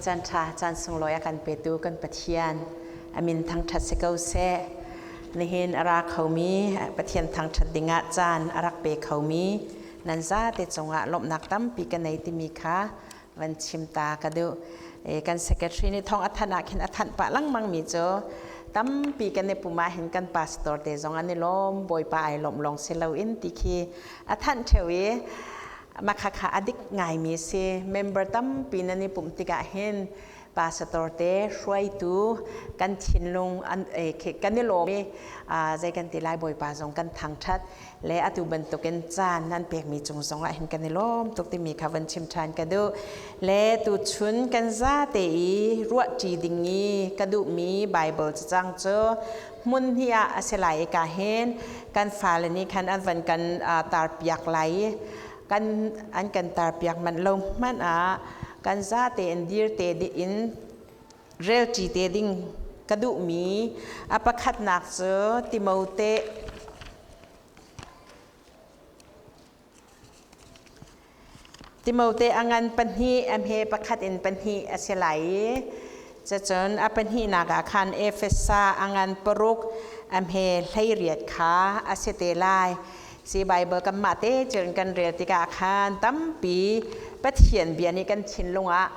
Caan ṭha, caan sunglawi a kan petu kan Pathian a min thangṭhat si ko seh. Nihin a ra khomi Pathian thangṭhat dingah caan a rak pe khomi nan zate cungah lawmhnak tampi ka nei timi kha van chim ta ka duh. Kan secretary nih thawng a thanh ah khin a thanh pah lengmang mi cu tampi kan i pum ah hin kan pastor te zong an i lawm, Bawipa ai lawmh lawng si loin ti khi a thanh ṭheo i Makhakha a dik ngaimi si. Member tampi nan i pumh tikah hin pastor te hruaitu kan thinlung kan i lawm i zei kan ti lai Bawipa zong kan thangṭhat le atu bantukin caan nan pekmi cung zong ah hin kan i lawm tuk timi kha van chim ṭhan ka duh. Le tuchun kan zate i ruahṭi ding i ka duhmi Bible cacang cu hmun hnih ah a si lai i ka hin kan fale nih khan an van kan tarpiak lai i kan an kan tarpiak manh lo hmanh ah kan za tein dir te in relṭi te ding ka duhmi a pakhatnak cu Timote Timote a ngan pahnih, a hme pakhat in pahnih a si lai i cucun a pahnihnak ah khan Efesa a ngan paruk, a hme 18 kha a si te lai. Si Baibal kanmah te cun kan rel tikah khan tampi Pathian bia nih kan thinlung ah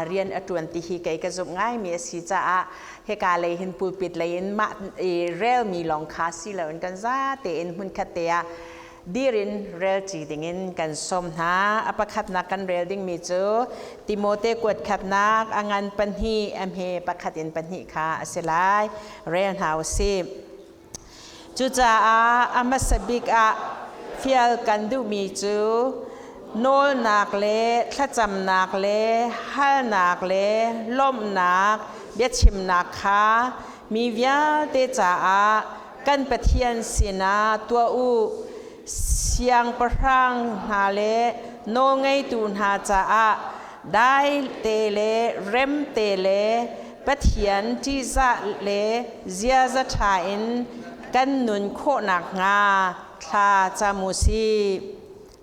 rian a ṭuan ti hi kei ka zumh ngaimi a si caah hika lei hin pulpit lei in mah i relmi lawng kha si loin kan zate in hmunkhat te ah dir in relṭi dingin kan sawm hna. A pakhatnak kan rel dingmi cu Timote kuat khatnak a ngan pahnih a hme pakhat in pahnih kha a si lai. Rel hna u sih. Cucaah a hmasa bik ah fial kan duhmi cu nawlnak le thlacamnak le halnak le lawmhnak biachimnak kha mi vialte caah kan Pathian sinah tuah u. Siangpahrang hna le nawlngeitu hna caah dai te le rem te le Pathian ṭihzah le ziaza ṭha in kan nun khawh nakhnga thla cam u sih.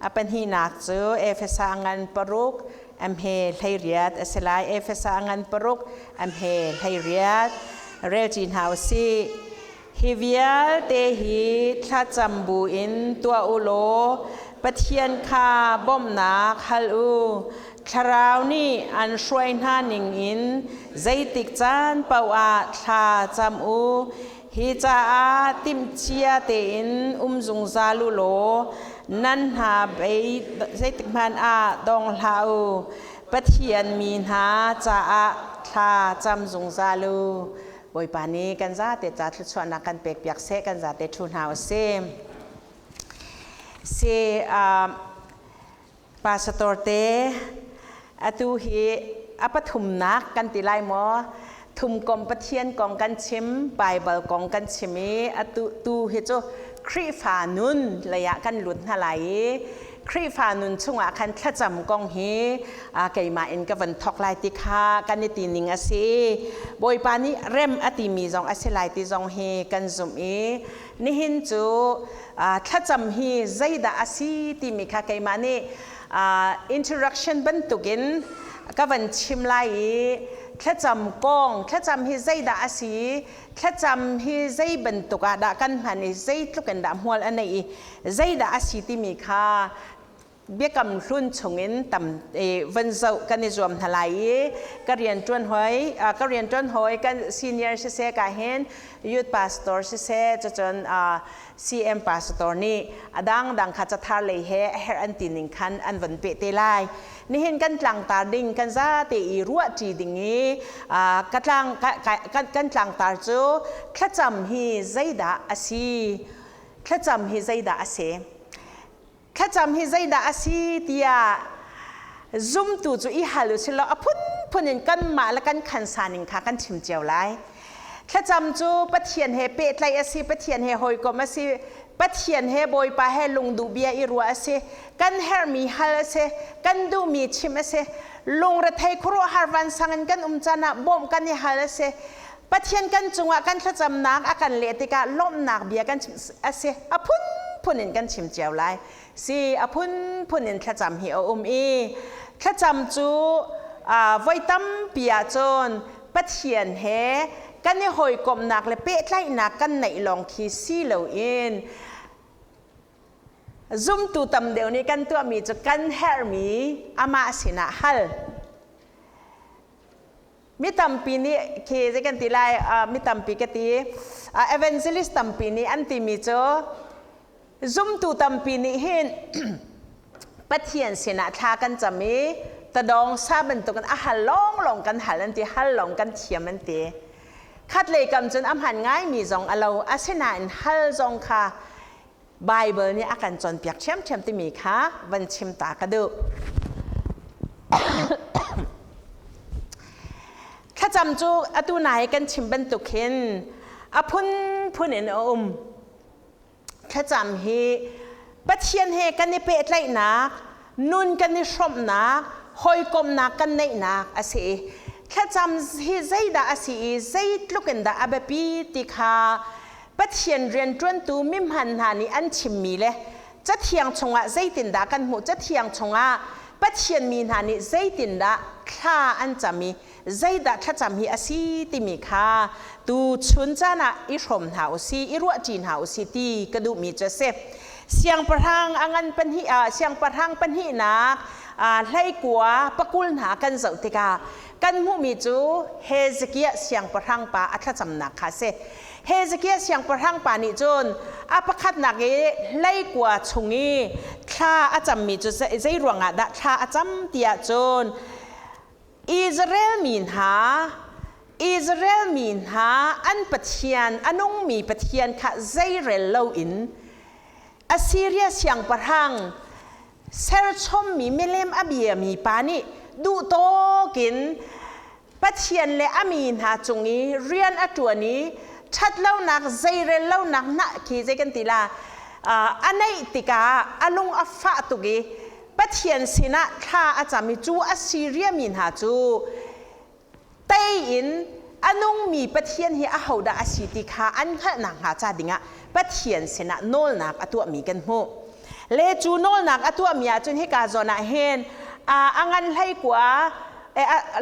A pahnihnak cu Efesa ngan paruk a hme 18 a si lai. Efesa ngan paruk a hme 18 relṭi hna u sih. Hi vialte hi thlacam buin tuah u law Pathian kha bawmhnak hal u. Thlarau nih an hruai hna ningin zeitik caan paoh ah thla cam u. Hi caah timhcia tein um zungzal u law nan hna bei zeitik hmanh ah dong hlah u. Pathian mi hna caah thla cam zungzal u. Bawipa nih kan zate ca thluachuahnak kan pek piak seh kan zate ṭhu hna u si. Si pastor te atu hi a pathumnak kan ti lai maw thum kom Pathian kong kan chim Bible kong kan chim i atu tu hi cu Khrihfa nun lei ah kan lut hna lai i Khrihfa nun chungah khan thlacam kong hi keimah in ka van thawk lai ti kha kan i ti ning a si. Bawipa nih rem a timi zong a si lai ti zong hi kan zumh i nihin cu thlacam hi zeidah a si timi kha keimah nih introduction bantukin ka van chim lai i thlacam kong thlacam hi zeidah a si thlacam hi zei bantuk ah dah kan hman i zeitluk in dah hmual a neih i zeidah a si timi kha biakam hlun chungin tam van zoh kan i zuam hna lai i ka rian ṭuan hoi ka rian ṭuan hoi kan senior siseh ka hin youth pastor siseh cucun CM pastor nih a dangdang kha cathar lei he a herh an ti ning khan an von peh te lai nihin kan tlangtar ding kan zate i ruahṭi ding i ka tlang kan tlangtar cu thlacam hi zeidah a si thlacam hi zeidah a si thlacam hi zeidah a si tiah zumtu cu i hal u sih law a phunphun in kanmah le kan khansa ning kha kan chim cio lai thlacam cu Pathian he pehtlaih a si Pathian he hawikom a si Pathian he Bawipa he lungduh bia i ruah a si kan herhmi hal a si kan duhmi chim a si lungrethei khuaruahhar vansang in kan um caan ah bawmh kan i hal a si Pathian kan cungah kan thlacamnak a kan leh tikah lawmhnak bia kan chim a si a phunphun in kan chim cio lai si a phunphun in thlacam hi a um i thlacam cu Voi tampi ahcun Pathian he kan i hawikomhnak le pehtlaihnak kan neih lawng khi si loin zumtu tam deuh nih kan tuahmi cu kan herhmi amah sinah hal. Mi tampi nih khi zei kan ti lai, mi tampi ka ti, evangelist tampi nih an timi cu zumtu tampi nih hin Pathian sinah thla kan cam i tadawng sa bantukin a hal lawnglawng kan hal an ti, hal lawng kan thiam an ti. Khat lei kam cun a hman ngaimi zong a lo, asinain hal zong kha Bible nih a kan cawnpiak ṭhiamṭhiam timi kha van chim ta ka duh. Thlacam cu atu nai kan chim bantuk hin a phunphun in a um. Thlacam hi Pathian he kan i pehtlaihnak, nun kan i hrawmhnak, hawikomhnak kan neihnak a si i thlacam hi zeidah a si i zeitluk in dah a biapi ti kha Pathian rianṭuantu mihman hna nih an chimmi le Cathiang chungah zeitindah kan hmuh? Cathiang chungah Pathian mi hna nih zeitindah thla an cam i zeidah thlacam hi a si timi kha tu chun caan ah i hrawm hna u si, i ruahṭi hna u si ti ka duhmi cu a si. Siangpahrang a ngan pahnih ah siangpahrang pahnihnak hleikua pakul hna kan zoh tikah kan hmuhmi cu Hezekiah siangpahrang pa a thlacamnak kha a si. Hezekiah siangpahrang pa nih cun a pakhatnak i hleikua chung i thla a cammi cu zei ruangah dah thla a cam tiah cun Israel mi hna Israel mi hna an Pathian a nungmi Pathian kha zeirel loin Assyria siangpahrang serchommi milem a biami pa nih duhtawk in Pathian le a mi hna cung i rian a ṭuan i ṭhatlonak zeirel lonak hnah khi zei kan ti la a neih tikah a lung a fah tuk i Pathian sinah thla a cam i cu Assiria mi hna cu tei in a nungmi Pathian hi ahodah a si ti kha an hngalh nakhnga ca dingah Pathian sinah nawlnak a tuahmi kan hmuh. Le cu nawlnak a tuahmi ahcun hika zawn ah hin a ngan hleikua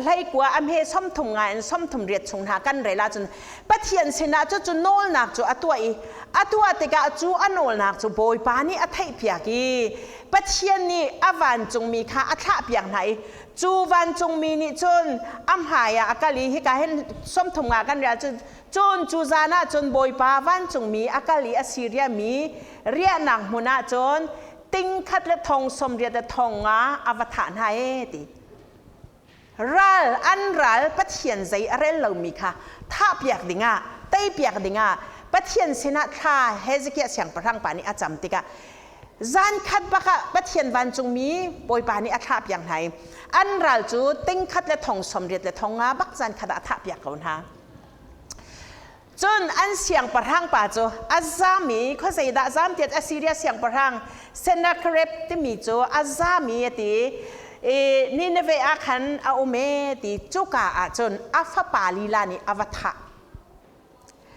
hleikua a hme 30 nga in 38 chung hna kan rel ahcun Pathian sinah cu cu nawlnak cu a tuah i a tuah tikah cu a nawlnak cu Bawipa nih a theihpiak i Pathian nih a vancungmi kha a thlahpiak hna i cu vancungmi nih cun a hmai ah a kal i hika hin 30 nga kan rel cun cun cu zan ah cun Bawipa vancungmi a kal i Assiria mi riahnak hmun ah cun ting khat le thong 80 le thong nga a va thah hna e ti. Ral an ral Pathian zei a rel lomi kha thahpiak dingah teipiak dingah Pathian sinah thla Hezekiah siangpahrang pa nih a cam tikah zan khat bak ah Pathian vancungmi Bawipa nih a thlahpiak hna i an ral cu ting khat le thong 80 le thong nga bak zan khat ah a thahpiak ko hna. Cun an siangpahrang pa cu a zam i khuazeidah zam tiah Assiria siangpahrang Sennacherib timi cu a zam i a ti i Nineveh ah khan a um e ti cuka ah cun a fapa lila nih a va thah.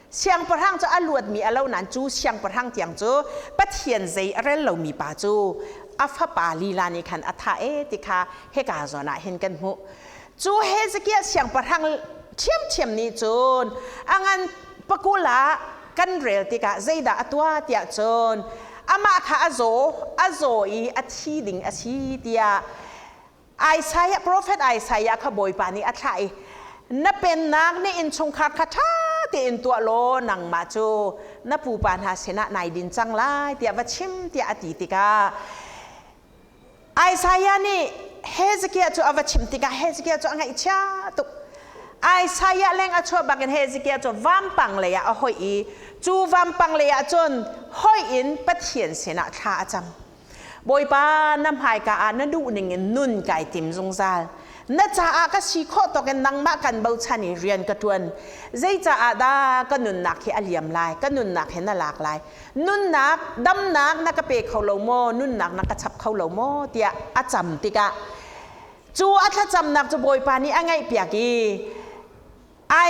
Siangpahrang cu a luatmi a lo nain cu siangpahrang tiang cu Pathian zei a rel lomi pa cu a fapa lila nih khan a thah e ti kha hika zawn ah hin kan hmuh. Cu Hezekiah siangpahrang ṭhiamṭhiam nih cun a ngan pakul ah kan rel tikah zeidah a tuah tiah cun amah kha a zaw, a zaw i a thi ding a si tiah Isaiah, profet Isaiah kha Bawipa nih a thlah i na pennak na innchungkhar kha ṭha tein tuah law nangmah cu na pupa hna sinah nai din cang lai tiah va chim tiah a ti tikah Isaiah nih Hezekiah cu a va chim tikah Hezekiah cu a ngaihchia tuk. Isaiah leng a chuah bakin Hezekiah cu vampang lei ah a hoih i cu vampang lei ah cun hoih in Pathian sinah thla a cam. Bawipa na hmaika ah na duh ning in nun kai tim zungzal. Na caah ka si khawh tawk in nangmah kan bochan i rian ka ṭuan. Zei caah dah ka nunnak hi a liam lai, ka nunnak hi na lak lai. Nunnak damnak na ka pe kho lo maw nunnak na ka chap kho lo maw tiah a cam tikah cu a thlacamnak cu Bawipa nih a ngaihpiak i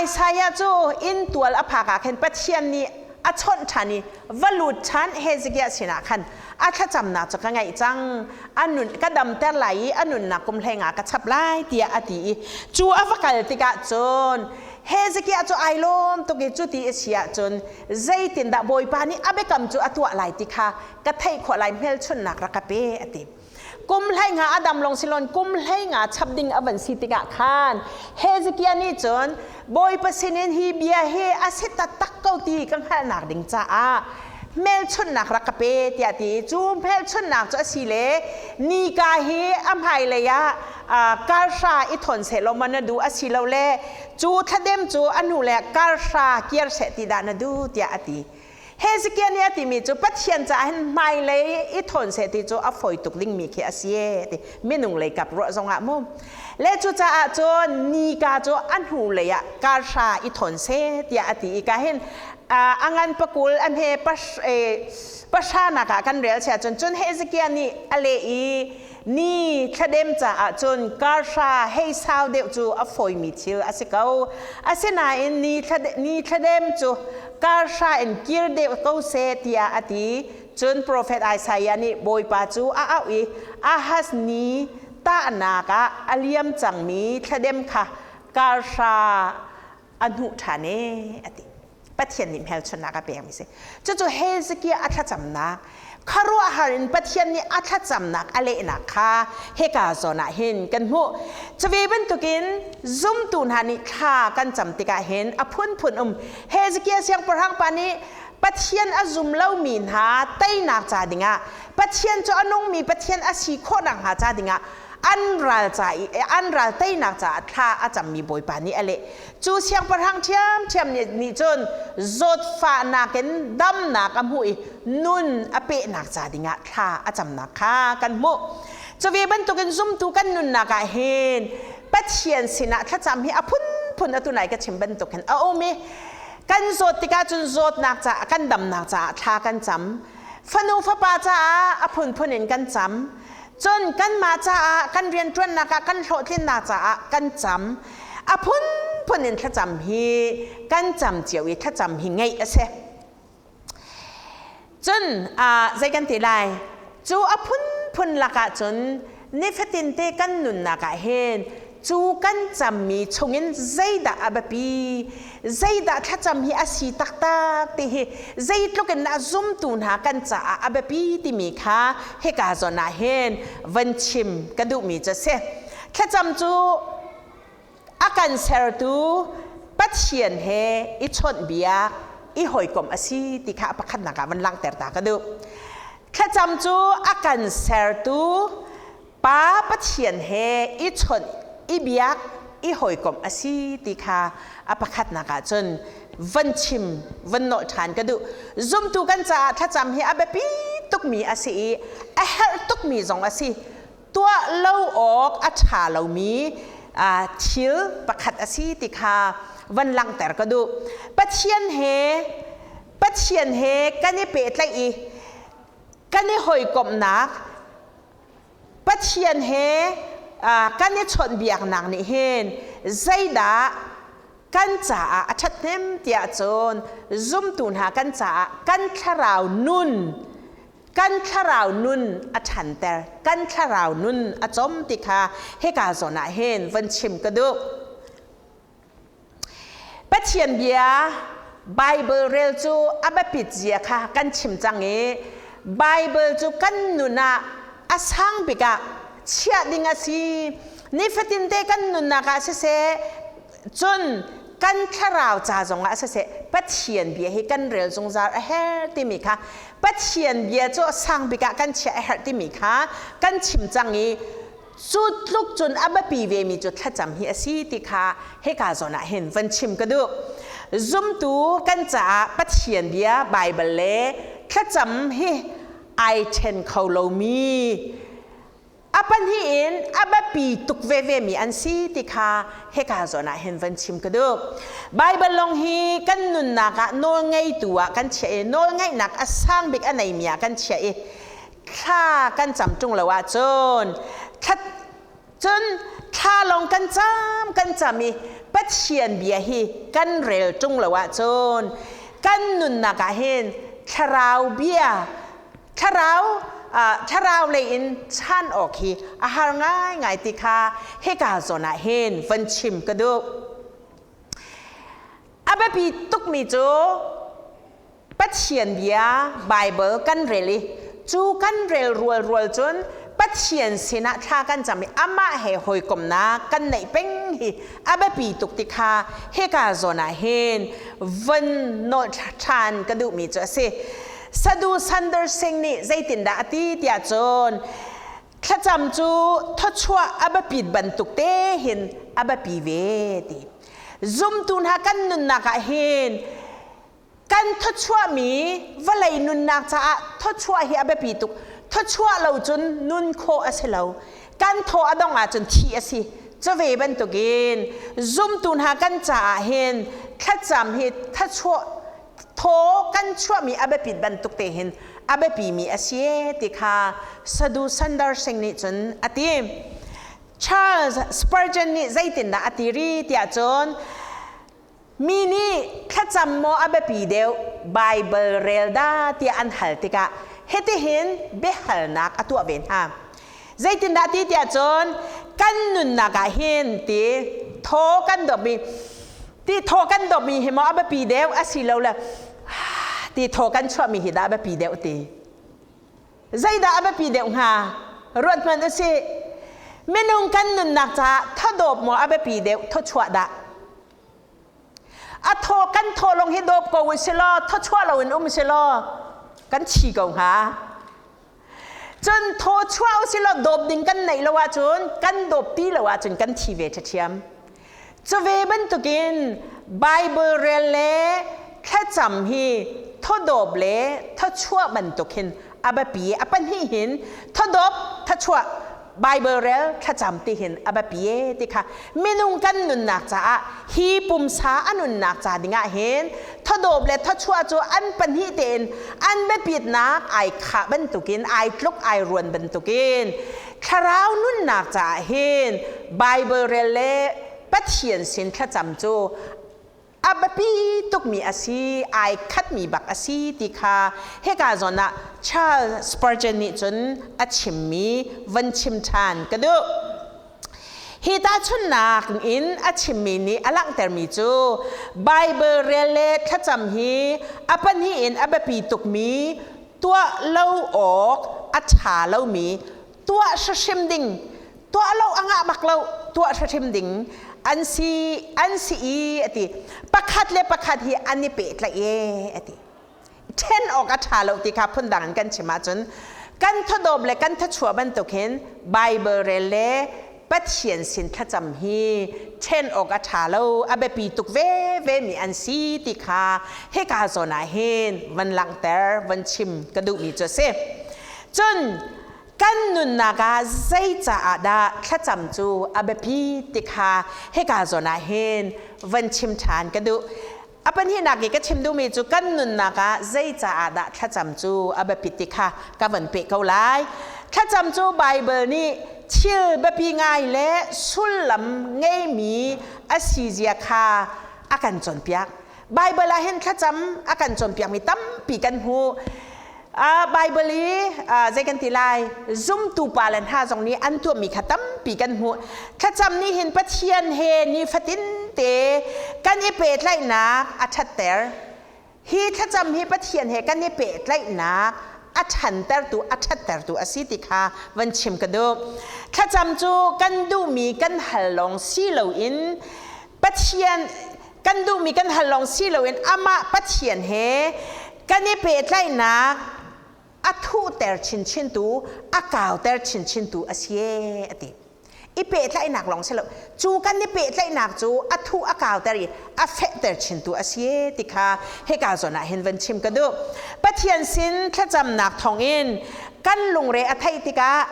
Isaiah cu inntual a phak ah khin Pathian nih a chawnh ṭhan i va lut ṭhan Hezekiah sinah khan a thlacamnak cu ka ngaih cang, a nun ka damter lai i a nunnak kum hleinga ka chap lai tiah a ti i cu a va kal tikah cun Hezekiah cu ai lawm tuk i cuti a si ahcun zeitindah Bawipa nih a biakam cu a tuah lai ti kha ka theih khawh lai hmelchunhnak rak ka pe a ti. Kum hleinga a dam lawng silon kum hleinga chap ding a van si tikah khan Hezekiah nih cun Bawipa sinin hi bia hi a si taktak ko ti ka hngalhnak ding caah hmelchunhnak rak ka pe tiah ti cu hmelchunhnak cu a si le nika hi a hmailei ah karhra i thawn seh law maw na duh asilole cu thladem cu a hnu le karhra kiar seh ti dah na duh tiah a ti. Hezekiah nih a timi cu Pathian caah hin hmailei i thawn seh ti cu a fawi tuk dingmi khi a si e ti minung lei kap ruah zongah mu. Le cucaah cun nika cu a hnu lei ah karhra i thawn seh tiah a ti i ka hin a ngan pakul a hme pahra nak ah kan rel sia cun cun Hezekiah nih a leh i ni thladem caah cun karhra hei sau deuh cu a fawimi thil a si ko. Asinain ni thladem cu karhra in kir deuh ko seh tiah a ti. Cun profet Isaiah nih Bawipa cu a auh i Ahaz ni tahnak ah a liam cangmi thladem kha karhra a hnuh ṭhan ee a ti. Pathian nih hmelchunhnak a pekmi si. Cucu Hezekiah a thlacamnak, khuaruahhar in Pathian nih a thlacamnak a lehnak kha hika zawn ah hin kan hmuh. Cuve bantukin zumtu hna nih thla kan cam tikah hin a phunphun um. Hezekiah siangpahrang pa nih Pathian a zum lomi hna teinak ca dingah Pathian cu a nungmi Pathian a si khawh nakhnga ca dingah an ral ca i an ral teinak caah thla a cammi Bawipa nih a leh. Cu siangpahrang ṭhiamṭhiam nih cun zawtfahnak in damnak a hmuh i nun a pehnak ca dingah thla a camnak kha kan hmuh. Cuve bantukin zumtu kan nunnak ah hin Pathian sinah thlacam hi a phunphun atu nai ka chim bantuk hin a um i kan zawt tikah cun zawtnak caah kan damnak caah thla kan cam. Fanu fapa caah a phunphun in kan cam. Cun kanmah caah kan rianṭuannak ah kan hlawhtlinnak caah kan cam. A phunphun in thlacam hi kan cam cio i thlacam hi ngeih a si. Cun zei kan ti lai? Cu a phunphun lakah cun nifatin te kan nunnak ah hin cu kan cammi chungin zeidah a biapi, zeidah thlacam hi a si taktak ti hi zeitluk in dah zumtu hna kan caah a biapi timi kha hika zawn ah hin van chim ka duhmi cu a si. Thlacam cu a kan sertu Pathian he i chawnhbiak, i hawikomh a si ti kha a pakhatnak ah van langhter ta ka duh. Thlacam cu a kan sertu Pa Pathian he i chawnh, i biak, i hawikomh a si ti kha a pakhatnak ah cun van chim, van nolh ṭhan ka duh. Zumtu kan caah thlacam hi a biapi tukmi a si i a herh tukmi zong a si. Tuah lo awk a ṭha lomi thil pakhat a si ti kha van langhter ka duh. Pathian he kan i pehtlaih i kan i hawikomhnak Pathian he kan i chawnhbiaknak nih hin zeidah kan caah a ṭhathnem tiah cun zumtu hna kan caah kan thlarau nun kan thlarau nun a ṭhanter kan thlarau nun a com ti kha hika zawn ah hin van chim ka duh. Pathian bia Bible rel cu a biapit zia kha kan chim cang i Bible cu kan nun ah a sang bik ah chiah ding a si. Nifatin te kan nunnak ah siseh, cun kan thlarau ca zong ah siseh, Pathian bia hi kan rel zungzal a herh timi kha Pathian bia cu sang bik ah kan chiah a herh timi kha kan chim cang i Cu tluk cun a biapi vemi cu thlacam hi a si ti kha hika zawn ah hin van chim ka duh. Zumtu kan caah Pathian bia Baibal le thlacam hi ai ṭhen kho lomi a pahnih in a biapi tuk veve mi an si ti kha hika zawn ah hin van chim ka duh. Baibal lawng hi kan nunnak ah nawlngeitu ah kan chiah i nawlngeihnak a sang bik a neimi ah kan chiah i thla kan cam ṭung lo ahcun thla cun thla lawng kan cam kan cam i Pathian bia hi kan rel ṭung lo ahcun Kan nunnak ah hin thlarau bia, thlarau thlarau lei in chan awk hi a har ngaingai ti kha hika zawn ah hin van chim ka duh. A biapi tukmi cu Pathian bia Baibal kan rel i cu kan rel rualrual cun Pathian sinah thla kan cam i amah he hawikomnak kan neih peng hi a biapi tuk ti kha hika zawn ah hin von nawl ṭhan ka duhmi cu a si. Sadu Sander Singh nih zeitindah a ti tiah cun thlacam cu thawchuah a biapit bantuk te hin a biapi ve ti. Zumtu hna kan nunnak ah hin kan thawchuahmi vawlei nunnak caah thawchuah hi a biapi tuk. Thawchuah lo cun nun khawh a si lo. Kan thaw a dongh ahcun thih a si. Cu ve bantukin zumtu hna kan caah hin thlacam hi thachuah thaw kan chuahmi a biapit bantuk te hin a biapimi a si ti kha Sadu Sundar Singh nih cun a ti. Charles Spurgeon nih zeitindah a ti ri tiah cun Mi nih thlacam maw a biapi deuh Baibal rel dah tiah an hal tikah hitihin biahalnak a tuah ve hna. Zeitindah ti tiah cun kan nunnak ah hin ti thaw kan dawpmi ti thaw kan dawpmi hi maw a biapi deuh asilole ti thaw kan chuahmi hi dah a biapi deuh ti. Zeidah a biapi deuh hnga? Ruat hmanh usih. Minung kan nunnak caah thadawp maw a biapi deuh thawchuah dah? A thaw kan thaw lawng hi dawp ko u si law thawchuah loin um si law kan thi ko hnga. Cun thaw chuah u si law dawp ding kan neih lo ahcun kan dawp ti lo ahcun kan thi ve ṭhiam. Cu ve bantukin Bible rel le thlacam hi thawdawp le thawchuah bantuk hin a biapi. A pahnih hin thawdawp, thawchuah, Bible rel, thlacam ti hin a biapi e ti kha minung kan nunnak caah hi pumsa a nunnak ca dingah hin thawdawp le thawchuah cu an pahnih tein an biapitnak ai khah bantukin ai tluk ai ruan bantukin Thlarau nunnak caah hin Bible rel le Pathian sin thlacam cu a biapi tukmi a si, ai khatmi bak a si ti kha hika zawn ah Charles Spurgeon nih cun a chimmi van chim ṭhan ka duh. Hi tahchunhnak in a chimmi nih a langhtermi cu Bible rel le thlacam hi a pahnih in a biapi tukmi tuah lo awk a ṭha lomi tuah hrimhrim ding tuah lo a ngah bak lo tuah hrimhrim ding an si an si i a ti. Pakhat le pakhat hi an i pehtlaih e a ti. Ṭhen awk a ṭha lo ti kha phundang in kan chim ahcun kan thawdawp le kan thachuah bantuk hin Bible rel le Pathian sin thlacam hi ṭhen awk a ṭha lo, a biapi tuk veve mi an si ti kha hika zawn ah hin van langhter, van chim ka duhmi cu a si. Cun kan nunnak ah zeicaah dah thlacam cu a biapi ti kha hika zawn ah hin van chim ṭhan ka duh. A pahnihnak i ka chim duhmi cu kan nunnak ah zeicaah dah thlacam cu a biapit ti kha ka van peh ko lai. Thlacam cu Baibal nih thil biapi ngai le sullam ngeimi a si zia kha a kan cawnpiak. Baibal ah hin thlacam a kan cawnpiakmi tampi kan hmuh. Baibal i zei kan ti lai zumtu pa le hna zong nih an tuahmi kha tampi kan hmuh. Thlacam nih hin Pathian he nifatin te kan i pehtlaihnak a ṭhatter. Hi thlacam hi Pathian he kan i pehtlaihnak a ṭhantertu a ṭhattertu a si ti kha van chim ka duh. Thlacam cu kan duhmi kan hal lawng si loin Pathian kan duhmi kan hal lawng si loin amah Pathian he kan i pehtlaihnak a thuhter chinchintu a kauter chinchintu a si e a ti. I pehtlaihnak lawng si lo cu kan i pehtlaihnak cu a thuh a kauter i a fehter chintu a si e ti kha hika zawn ah hin van chim ka duh. Pathian sin thlacamnak thawngin kan lungre a theih tikah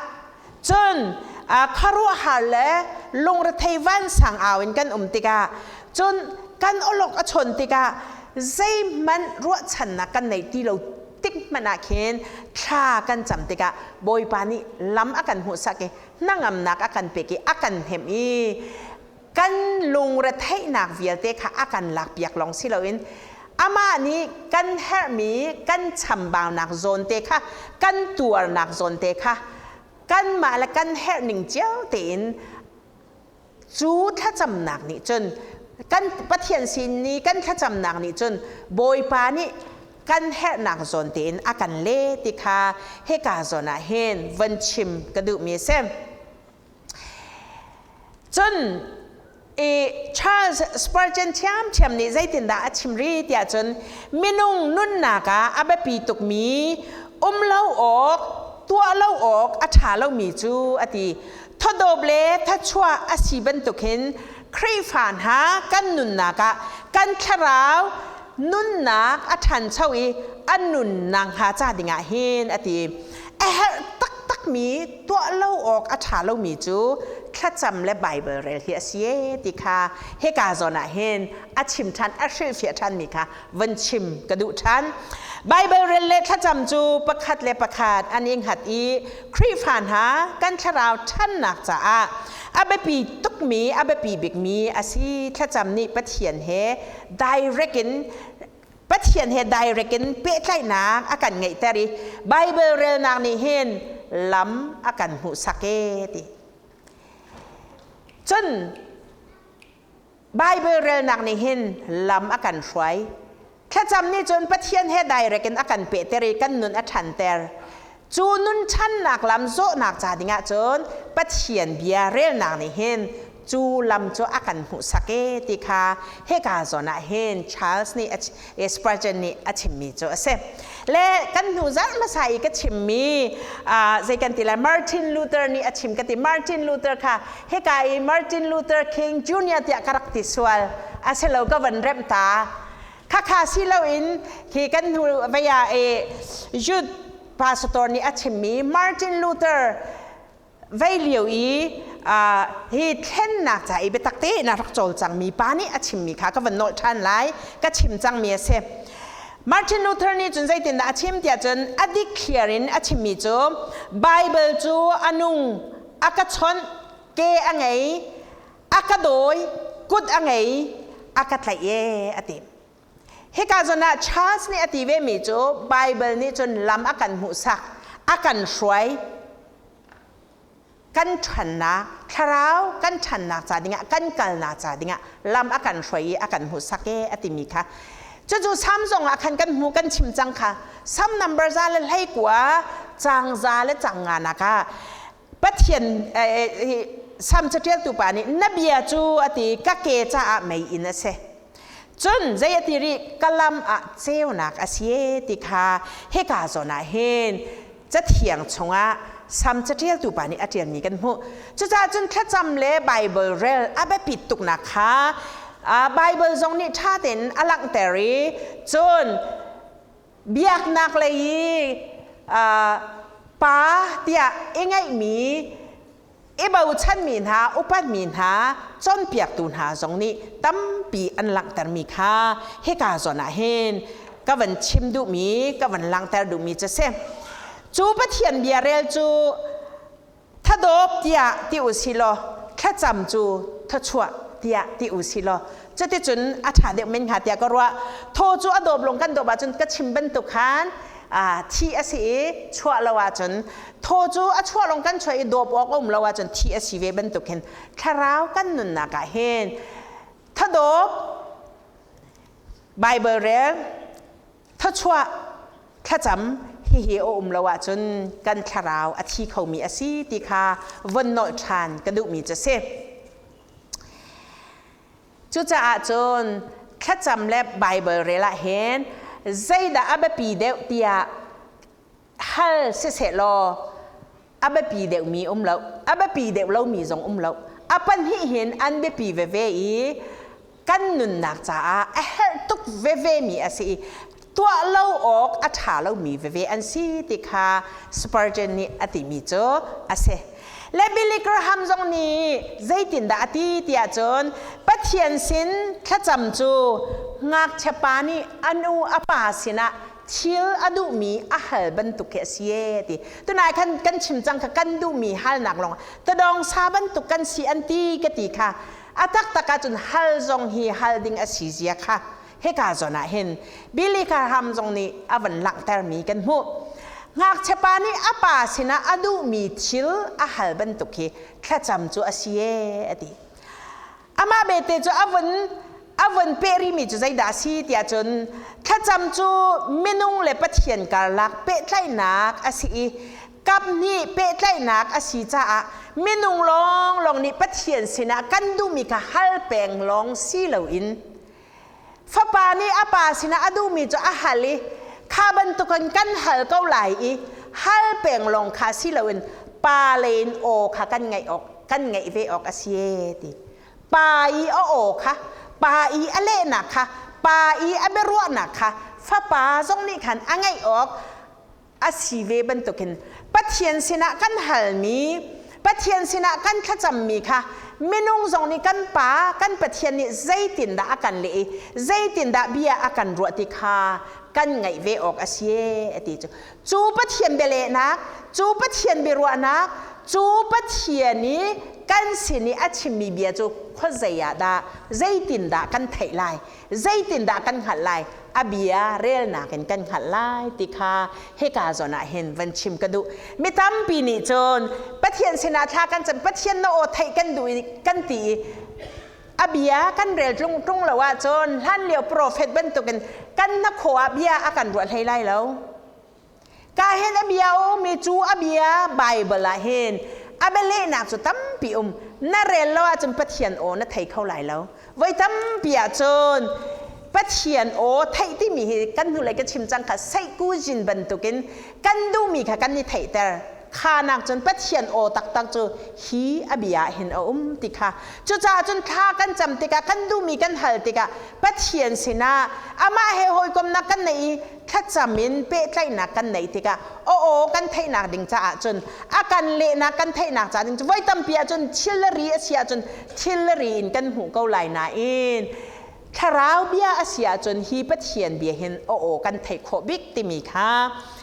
Cun khuaruahhar le lungrethei vansang au in kan um tikah cun kan awlok a chawn tikah zeihmanh ruahchannak kan neih ti lo tik hmanh ah khin thla kan cam tikah Bawipa nih lam a kan hmuhsak i hnangamnak a kan pek i a kan hnemh i kan lungretheihnak vialte kha a kan lakpiak lawng si loin Amah nih kan herhmi kan chambaunak zawn te kha, kan tuarnak zawn te kha kanmah le kan herh ning cio tein cu thlacamnak nih cun, kan Pathian sin i kan thlacamnak nih cun Bawipa nih kan herhnak zawn tein a kan le ti kha hika zawn ah hin von chim ka duhmi a si. Cun i Charles Spurgeon ṭhiamṭhiam nih zeitindah a chim rih tiah cun, minung nunnak ah a biapi tukmi um lo awk, tuah lo awk a ṭha lomi cu a ti. Thawdawp le thachuah a si bantuk hin Khrihfa hna kan nunnak ah kan thlarau nunnak a ṭhancho i a nunnak hnga ca dingah hin a ti. A herh taktakmi tuah lo awk a ṭha lomi cu thlacam le Baibal rel hi a si e ti kha hika zawn ah hin a chim ṭhan, a hrilhfiah ṭhanmi kha von chim ka duh ṭhan. Baibal rel le thlacam cu pakhat le pakhat an i hngat i Khrihfa hna kan thlarau ṭhannak caah a biapi tukmi, a biapi bikmi a si. Thlacam nih Pathian he direct in Pathian he direct in pehtlaihnak a kan ngeihter i Baibal relnak nih hin lam a kan hmuhsak e ti. Cun Baibal relnak nih hin lam a kan hruai. Thlacam nih cun Pathian he direct in a kan pehter i kan nun a ṭhanter. Cu nun ṭhannak lam zawhnak ca dingah cun Pathian bia relnak nih hin cu lam cu a kan hmuhsak e ti kha hika zawn ah hin Charles nih Spurgeon nih a chimmi cu a si. Le kan hnu zarh hmasa i ka chimmi zei kan ti lai, Martin Luther nih a chim ka ti. Martin Luther kha hika i Martin Luther King Jr. tiah ka rak ti sual a si lo, ka van remh ta. Khakha si loin hi kan hnu vei ah i youth pastor nih a chimmi Martin Luther vei lio i hi thlennak ca i biatak tein a rak cawlcangmi pa nih a chimmi kha ka van nolh ṭhan lai, ka chim cangmi a si. Martin Luther nih cun zeitindah a chim tiah cun, a dikthliar in a chimmi cu Bible cu a nung, a ka chawnh, ke a ngei, a ka dawi, kut a ngei, a ka tlaih e a ti. Hika zawn ah Charles nih a ti vemi cu Bible nih cun lam a kan hmuhsak, a kan hruai, kan ṭhannak, thlarau kan ṭhannak ca dingah, kan kalnak ca dingah lam a kan hruai i a kan hmuhsak e a timi kha. Cucu Salm zong ah khan kan hmu, kan chim cang kha. Salm number 119 caang 105 nak ah Pathian Salm caṭialtu pa nih na bia cu a ti, ka ke caah mei in a si. Cun zei a ti rih, ka lam ah ceunak a si e ti kha hika zawn ah hin cathiang chungah Salm caṭialtu pa nih a ṭialmi kan hmuh. Cucaah cun thlacam le Baibal rel a biapit tuknak kha Baibal zong nih ṭha tein a langhter i cun biaknak lei i pa tiah i ngeihmi, i bochanmi hna, upatmi hna, cawnpiaktu hna zong nih tampi an langhtermi kha hika zawn ah hin ka van chim duhmi, ka van langhter duhmi cu a si. Cu Pathian bia rel cu thadawp tiah ti u si law, thlacam cu thawchuah tiah ti u si law, cuticun a ṭha deuh men hnga tiah ka ruah. Thaw cu a dawp lawng kan dawp ahcun ka chim bantuk khan thi a si i chuah lo ahcun, thaw cu a chuah lawng kan chuah i dawp awk a um lo ahcun thi a si ve bantuk hin thlarau kan nunnak ah hin thadawp, Bible rel, thawchuah, thlacam hihi a um lo ahcun kan thlarau a thi khomi a si ti kha von nolh ṭhan ka duhmi cu a si. Cucaah cun thlacam le Bible rel ah hin zeidah a biapi deuh tiah hal siseh law a biapi deuhmi um lo, a biapi deuh lomi zong um lo. A pahnih hin an biapi veve i kan nunnak caah a herh tuk veve mi a si i tuah lo awk a ṭha lomi veve an si ti kha Spurgeon nih a timi cu a si. Le Billy Graham zong nih zeitindah a ti tiah cun, Pathian sin thlacam cu ngakchia pa nih a nu a pa sinah thil a duhmi a hal bantuk khi a si e ti. Tunai khan kan chim cang kha, kan duhmi halnak lawng tadawng sa bantuk kan si an ti ka ti kha. A taktak ahcun hal zong hi hal ding a si zia kha. Hika zawn ah hin Billy Graham zong nih a van langhtermi kan hmuh. Ngakchia pa nih a pa sinah a duhmi thil a hal bantuk hi thlacam cu a si ee a ti. Amah bete cu a vun peh rihmi cu zeidah a si tiah cun thlacam cu minung le Pathian karlak pehtlaihnak a si i kaphnih pehtlaihnak a si caah minung lawnglawng nih Pathian sinah kan duhmi kha hal peng lawng si loin fapa nih a pa sinah a duhmi cu a hal i kha bantukin kan hal ko lai i hal peng lawng kha si loin pa lei in aw kha kan ngaih awk kan ngaih ve awk a si e ti. Pa i a aw kha, pa i a lehnak kha, pa i a biaruahnak kha fapa zong nih khan a ngaih awk a si ve bantukin Pathian sinah kan halmi, Pathian sinah kan thlacammi kha minung zong nih kan Pa, kan Pathian nih zeitindah a kan leh i zeitindah bia a kan ruah ti kha kan ngaih ve awk a si e a ti cu. Cu Pathian bialehnak, cu Pathian biaruahnak, cu Pathian i kan sin i a chimmi bia cu khuazei ah dah zeitindah kan theih lai, zeitindah kan hngalh lai, a bia relnak in kan hngalh lai ti kha hika zawn ah hin van chim ka duh. Mi tampi nih cun Pathian sinah thla kan cam, Pathian na aw theih kan duh i kan ti i a bia kan rel tlung tlung lo ahcun hlan lio profet bantukin kan hnakhaw ah bia a kan ruah hlei lai lo. Ka hin a bia um i cu a bia Bible ah hin a bialehnak cu tampi um. Na rel lo ahcun Pathian aw na thei kho lai lo. Voi tampi ahcun Pathian aw theih timi hi kan hnulei ka chim cang kha seihkuzin bantukin kan duhmi kha kan i theihter. Kha nak cun Pathian aw taktak cu hi a bia ah hin a um ti kha. Cucaah cun thla kan cam tikah kan duhmi kan hal tikah Pathian sinah amah he hawikomnak kan neih i thlacam in pehtlaihnak kan neih tikah aw aw kan theihnak ding caah cun a kan lehnak kan theihnak ca ding cu voi tampi ahcun thilri a si ahcun thilri in kan hmuh ko lai nain thlarau bia a si ahcun hi Pathian bia hin aw aw kan theih khawh bik timi kha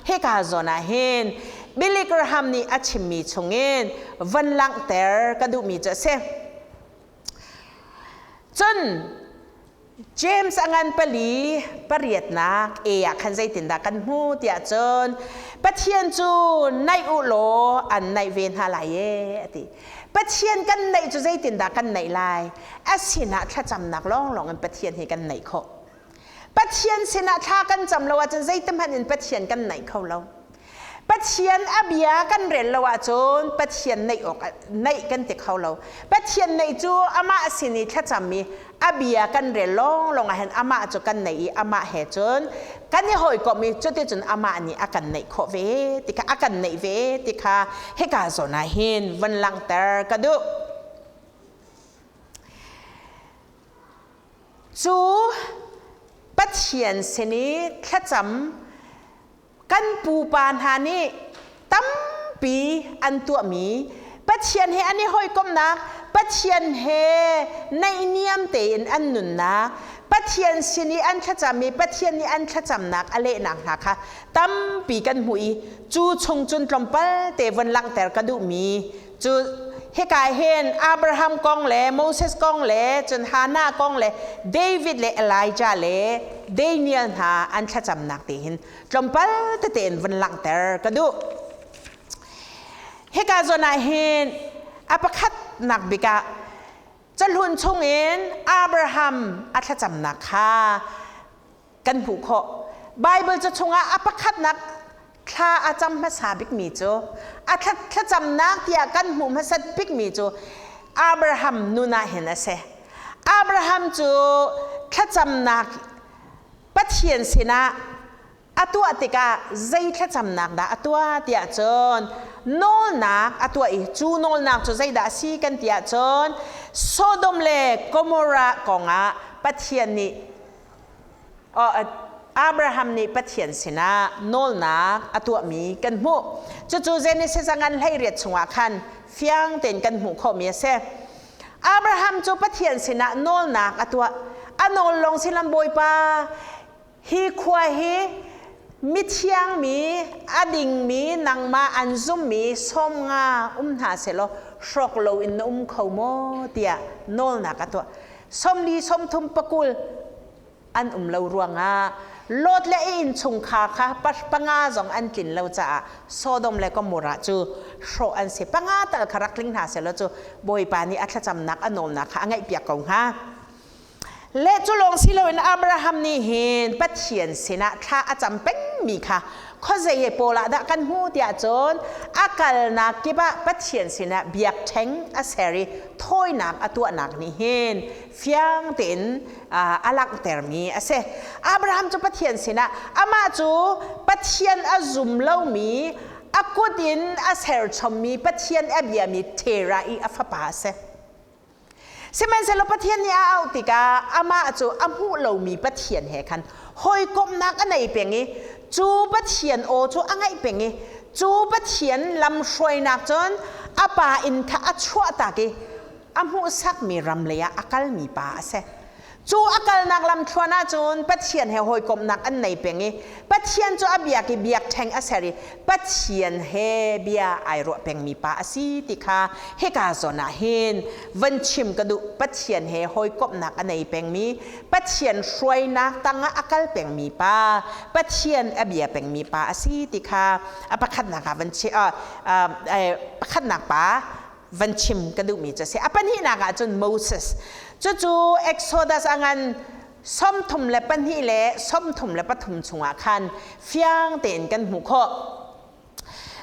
hika zawn ah hin Billy Graham nih a chimmi chungin van langhter ka duhmi cu a si. Cun James a ngan pali pariatnak e ah khan zeitindah kan hmu tiah cun Pathian cu naih u law an naih ve hna lai e a ti. Pathian kan naih cu zeitindah kan naih lai? A sinah thlacamnak lawnglawng in Pathian hi kan naih khawh. Pathian sinah thla kan cam lo ahcun zeitihmanh in Pathian kan naih kho lo. Pathian a bia kan rel lo ahcun Pathian naih awk naih kan ti kho lo. Pathian naih cu amah sin i thlacam i a bia kan rel lawnglawng ah hin amah cu kan naih i amah he cun kan i hawikomh i cuticun amah nih a kan naih khawh ve ti kha a kan naih ve ti kha hika zawn ah hin van langhter ka duh. Cu Pathian sin i thlacam kan pupa hna nih tampi an tuahmi Pathian he an i hawikomhnak, Pathian he naihniam tein an nunnak, Pathian sin i an thlacam i Pathian nih an thlacamnak a lehnak hna kha tampi kan hmuh i cu chung cun tlawmpal te von langhter ka duhmi cu hika hin Abraham kong le Moses kong le cun Hannah kong le David le Elijah le Daniel hna an thlacamnak te hin tlawmpal tete in vun langhter ka duh. Hika zawn ah hin a pakhatnak bik ah cahlun chungin Abraham a thlacamnak kha kan hmuh khawh. Bible ca chungah a pakhatnak thla a cam hmasa bikmi cu a thlacamnak tiah kan hmuh hmasat bikmi cu Abraham nun ah hin a si. Abraham cu thlacamnak Pathian sinah a tuah tikah zei thlacamnak dah a tuah tiah cun nawlnak a tuah i cu nawlnak cu zeidah a si kan ti ahcun Sodom le Gomorrah kongah Pathian nih Abraham nih Pathian sinah nawlnak a tuahmi kan hmuh. Cucu Genesis a ngan 18 chungah khan fiang tein kan hmuh khawhmi a si. Abraham cu Pathian sinah nawlnak a tuah. A nawl lawng silam Bawipa, hi khua hi mithiang mi, a dingmi, nangmah an zummi 50 um hna sehlaw hrawk loin na um kho maw tiah nawlnak a tuah. 40, 30, 40. an um lo ruangah Lot le a innchungkhar kha panga zong an tlin lo caah Sodom le Gomorrah cu hrawh an si. Panga tal kha rak tling hna sehlaw cu Bawipa nih a thlacamnak a nawlnak kha a ngaihpiak ko hnga. Le cu lawng si loin Abraham nih hin Pathian sinah thla a cam pengmi kha khuazei he pawl ah dah kan hmu tiah cun a kalnak kip ah Pathian sinah biakṭheng a ser i thawinak a tuahnak nih hin fiang tein a langhtermi a si. Abraham cu Pathian sinah amah cu Pathian a zum lomi a kut in a serchommi Pathian a biami Terah i a fapa a si. Sihmanhsehlaw Pathian nih a auh tikah amah cu a hmuh lomi Pathian he khan hawikomhnak a nei peng i cu Pathian aw cu a ngaih peng i cu Pathian lamhruainak cun a pa inn kha a chuahtak i a hmuhsakmi ram lei ah a kalmi pa a si. Cu a kalnak lamthluan ahcun Pathian he hawikomhnak an nei peng i Pathian cu a biak i biakṭheng a ser i Pathian he bia ai ruah pengmi pa a si ti kha hika zawn ah hin van chim ka duh. Pathian he hawikomhnak a nei pengmi, Pathian hruainak tangah a kal pengmi pa, Pathian a bia pengmi pa a si ti kha a pakhatnak ah van chi, pakhatnak pa van chim ka duhmi cu a si. A pahnihnak ah cun Moses. Cucu Exodus a ngan 32 le 33 chungah khan fiang tein kan hmuh khawh.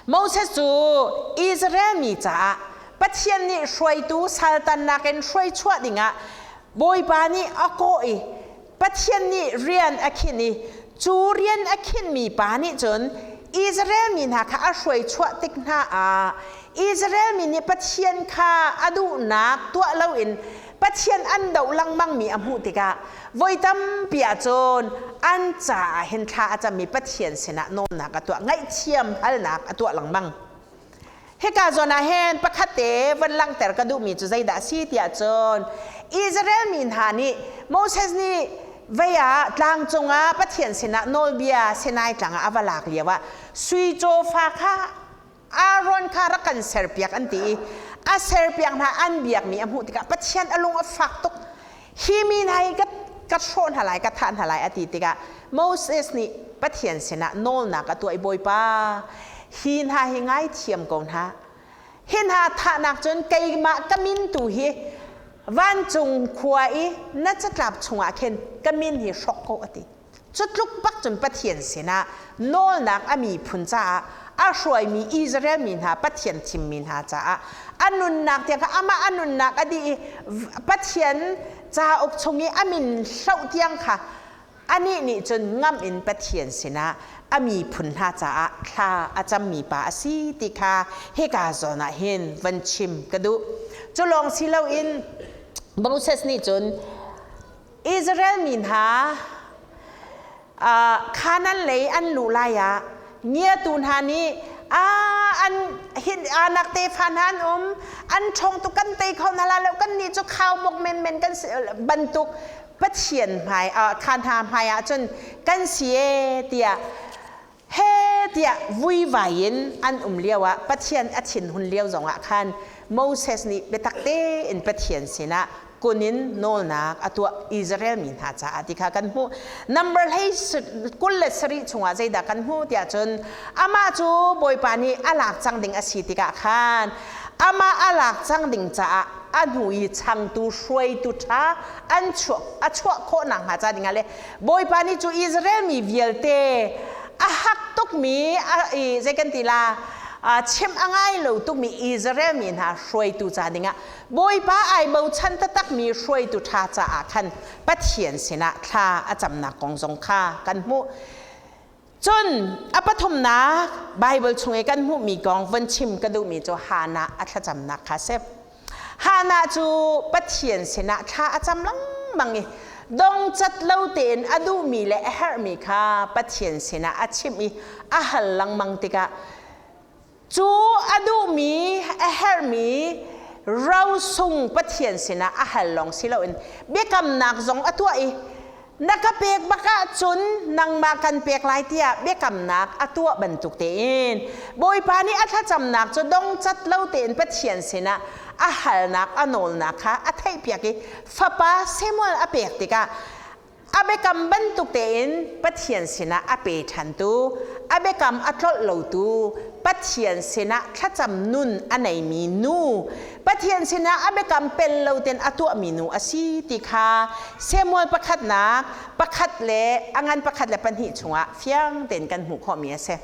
Moses cu Israel mi caah Pathian nih hruaitu saltannak in hruaichuah dingah Bawipa nih a kawh i Pathian nih rian a khinh i cu rian a khinhmi pa nih cun Israel mi hna kha a hruaichuah tik hna ah Israel mi nih Pathian kha a duhnak tuah loin Pathian an doh lengmangmi a hmuh tikah voi tampi ahcun an caah hin thla a cam i Pathian sinah nawlnak a tuah ngaihthiam halnak a tuah lengmang. Hika zawn ah hin pakhat te von langhter ka duhmi cu zeidah a si tiah cun Israel mi hna nih Moses nih vei ah tlang cungah Pathian sinah nawlbia Sinai tlang ah a va lak lio ah sui cawfa kha Aaron kha rak kan serpiak an ti i a serpiak hna an biakmi a hmuh tikah Pathian a lung a fak tuk. Hi mi hna hi ka ka hrawh hna lai ka thah hna lai a ti tikah Moses nih Pathian sinah nawlnak a tuah i Bawipa hi hna hi ngaithiam ko hna hi hna thahnak cun keimah ka min tu hi vancung khua i na catlap chungah khin ka min hi hrawk ko a ti Cu tluk bak cun Pathian sinah nawlnak a miphun caah a hruaimi Israel mi hna Pathian thimmi hna caah a nunnak tiang kha amah a nunnak a dih i Pathian cauk chung i a min hloh tiang kha anih nih cun ngam in Pathian sinah a miphun hna caah thla a cammi pa a si ti kha hika zawn ah hin van chim ka duh. Cu lawng si loin Moses nih cun Israel mi hna Canaan lei an luh lai ah ngiatu hna nih an hin anak tefa hna an um an ṭhawng tuk kan tei kho hna lai lo kan nih cu khaubawk menmen kan si bantuk Pathian hmai kha hna hmai ah cun kan si e tiah he tiah vuivai in an um lio ah Pathian a thinhun lio zongah khan Moses nih biatak tein Pathian sinah kun in nawlnak a tuah Israel mi hna caah ti kha kan hmuh. Number hlei 27 chungah zeidah kan hmuh tiah cun amah cu Bawipa nih a lak cang ding a si tikah khan amah a lak cang ding caah a hnu i changtu hruaitu ṭha an chuah a chuah khawh nakhnga ca dingah le Bawipa nih cu Israel mi vialte a hak tukmi zei kan ti la chim a ngai lo tukmi Israel mi hna hruaitu ca dingah Bawipa ai bochan taktakmi hruaitu ṭha caah khan Pathian sinah thla a camnak kong zong kha kan hmuh. Cun a pathumnak Baibal chung i kan hmuhmi kong von chim ka duhmi cu Hannah a thlacamnak kha a si. Hannah cu Pathian sinah thla a cam lengmang i dongcat lo tein a duhmi le a herhmi kha Pathian sinah a chimh i a hal lengmang tikah cu a duhmi a herhmi rosung Pathian sinah a hal lawng si loin biakamnak zong a tuah i na ka pek bak ahcun nangmah kan pek lai tiah biakamnak a tuah bantuk tein Bawipa nih a thlacamnak cu dongcat lo tein Pathian sinah a halnak a nawlnak kha a theihpiak i fapa Samuel a pek tikah. A biakam bantuk tein Pathian sinah a pe ṭhantu, a biakam a tlolh lotu, Pathian sinah thlacam nun a neimi nu, Pathian sinah a biakam pel lo tein a tuahmi nu a si ti kha Samuel pakhatnak pakhat le a ngan pakhat le pahnih chungah fiang tein kan hmuh khawhmi a si.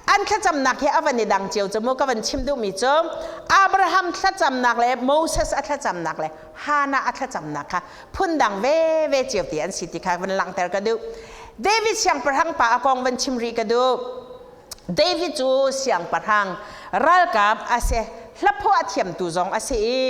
An thlacamnak hi a van i dang cio cu mu ka van chim duhmi cu Abraham thlacamnak le Moses a thlacamnak le Hannah a thlacamnak kha phundang veve cio ti an si ti kha van langhter ka duh. David siangpahrang pa a kong van chim rih ka duh. David cu siangpahrang ralkap a si hlaphuah thiamtu zong a si i